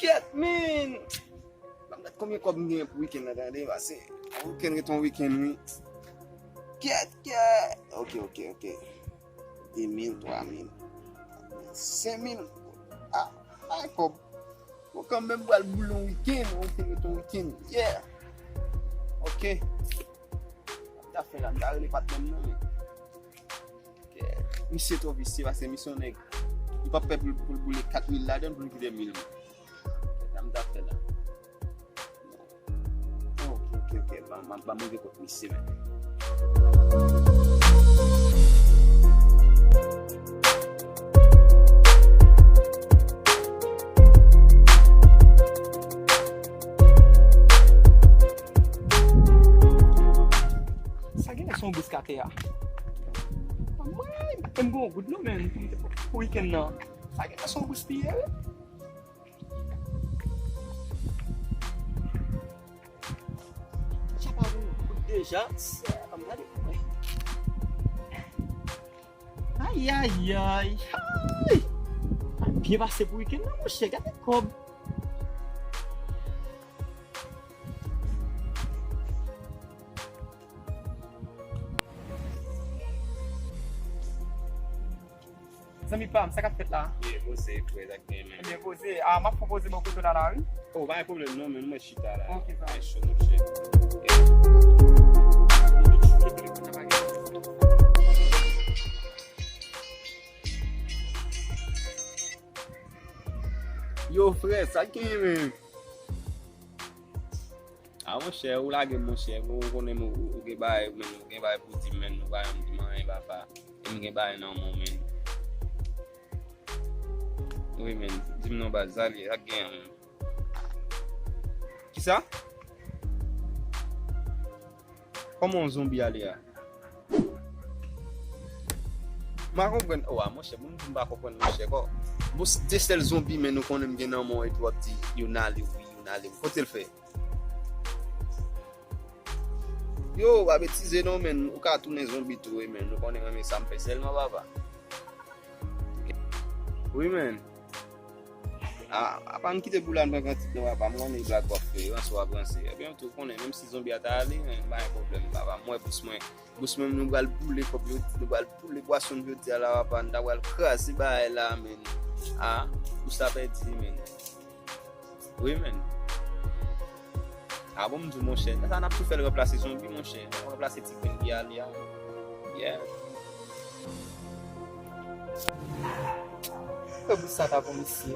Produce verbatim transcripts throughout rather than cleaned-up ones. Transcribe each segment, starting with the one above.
Kèt, men! Ban m gad konbyen kòb m genyen pou wikenn nan, tande, pase yon wikenn ret yon wikenn, wi. Kèt, kèt! Ok, ok, ok. De mil, twa mil, senk mil. Ah, ay, kòb. Bon, kanmenm, pral boule yon wikenn, yon wikenn ret yon wikenn. Yeah! Ok. Sa m ta fè la, m ta rele patnè m nan, men. Misye twò visye, pase misye yon nèg, li p ap pè pou l, pou l boule kat mil ladan l, pou l kite mil. Sa m ta fè la. Ok, ok, ok. Ban, ban, ban m rive kot misye, men. Sa genlè se yon bous k atè a. Mwen, m pa menm gen yon goud non, men, pou wikenn nan. Sa genlè se yon bous li ye, wi. Chapa pou kout deja. Ban m gade pou mwen. Ay, ay, ay. Ay! Byen pase pou wikenn nan, monchè. Gade kòb. Zanmi pa m, sa k ap fèt la? Byen poze, frè, sa k gen, men. Byen poze. A, m ap pwopoze bò kote w la, la, wi. Oh, pa gen pwoblèm, non, men, mwen chita la. Ok, sa. Ay, cho, monchè. Yo, frè, sa k gen, men? A, monchè, ou lage m, monchè. Ou konnen m, ou, ou gen bagay, men, ou gen bagay pou di m, men, ou pa janm di m anyen, papa. E m gen bagay nan men w, men. Wi, men, di m non, baz, sa li, sa k gen an, men? Kisa? Kòman yon zonbi ale a? M pa konprann. O, a, monchè, moun di m pa konprann, monchè, kò. Bon, se de sèl zonbi, men nou konnen m gen nan men w, epi w ap di, youn ale, wi, youn ale, wi. Kote l fè? Yo, pa betize non, men, ou ka tounen zonbi tou, wi, men, nou konnen renmen sa m fè sèlman, papa. Wi, men. A, apa n kite boul la, n pran kantite, papa. M konnen blag w ap fè, ranse w ap ranse. Ebyen, ou tou konnen, menm si zonbi a ta ale, men, pa gen pwoblèm, papa. M wè bous mwen, bous mwen, nou pral boule kòb yo, nou pral boule bwason jodi a la, papa. Nou ta pral kraze bagay la, men. A, bous la pèdi, men. Wi, men. A bon, m di w, monchè, sa n ap tou fè l ranplase zonbi, monchè. N ap ranplase ti grenn ki ale a. Yeah. Fè bous sa ta pou misye.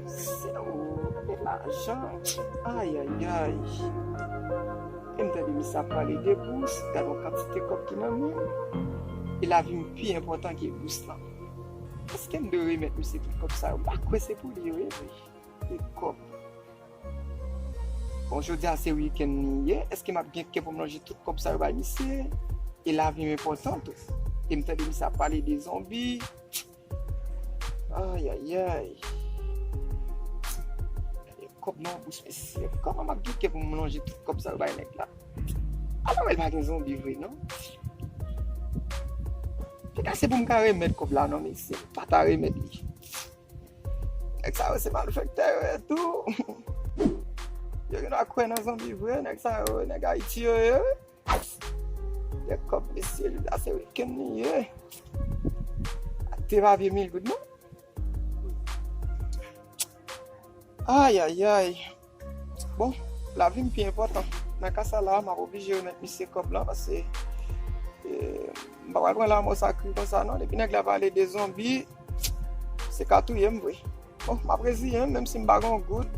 Se ou, e lajan. Ay, ay, ay. E m tande misye ap pale de bous, gad yon kantite kòb ki nan men m. E lavi m pi enpòtan ke bous lan. Èske m dwe remèt misye tout kòb sa yo? M pa kwè se pou li yo ye vre. E kòb. Bon, jodi a se wikenn li ye. Èske m ap gen kè pou m lonje tout kòb sa yo bay misye? E lavi m enpòtan tou. E m tande misye ap pale de zonbi. Ay, ay, ay. Gade kòb nan bous mesye. Kòman m ap gen kè pou m lonje tout kòb sa yo bay nèg la? Ala wè l pa gen zonbi vre, non? Piga se pou m ka remèt kòb la, non, mesye. M pa ta remèt li. Nèg sa yo se malfektè yo ye tou. Yo gen dwa kwè nan zonbi vre, nèg sa yo, nèg Ayiti yo ye. Gen kòb mesye, li la se wikenn li ye. Ak de papye mil goud, non? Ay, ay, ay. Bon, lavi m pi enpòtan. Nan ka sa la, m ap oblije remèt misye kòb lan, paske, e, m pa pral pran lanmò sa kri konsa, non. Depi nèg la pale de zonbi, se ka touye m vre. Bon, m ap reziye m, menm si m pa gen yon goud,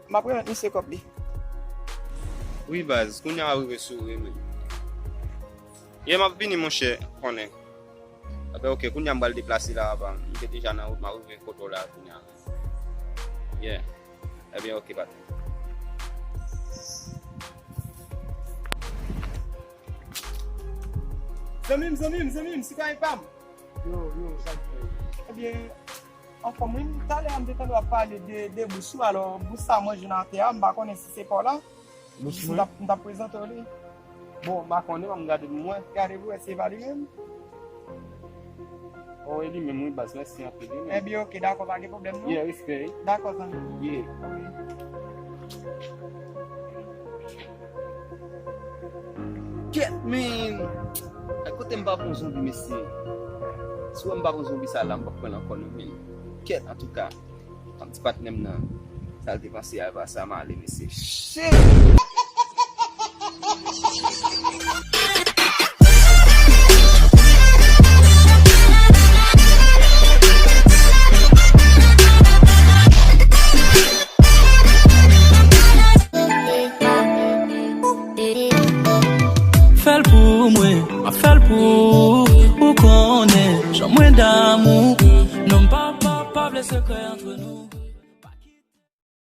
m ap remèt misye kòb li. Wi, baz, kounye a w rive sou ou, men. Ye, m ap vini, monchè, konnen. Ebyen, ok, kounye a m pral deplase la, papa. M te deja nan wout, m ap rive kote w la, kounye a. Yeah. Ebyen, ok, patnè. Zanmi m, zanmi m, zanmi m, sitwayen pa m. Yo, yo, sa k fè? Ebyen, anfòm, wi, talè a m te tande w ap pale de, de bous ou, alò, bous sa mwen jwenn atè a, m pa konnen si se pa w la. Bous mwen? M t ap, m t ap prezante w li. Bon, m pa konnen, m ap gade pou mwen. Gade pou wè si e pa li menm. Oh, e li menm, wi, baz, mèsi anpil, wi, menm. Ebyen, oke, dakò, pa gen pwoblèm, non? Yeah, respè, wi. Dakò, zanmi. Yeah. Kèt, men. Ay, kote m pa bon zonbi, mesye? Si w wè m pa bon zonbi sa la, m p ap pran l ankò, non, men. Kèt, antouka. Kòm ti patnè m nan, sa l te panse a, e pa sa m ale, mesye. Shit! Fè l pou mwen, m ap fè l pou ou. Ou konnen jan mwen damou. Non, m pa, pa, pa vle sekrè antre nou.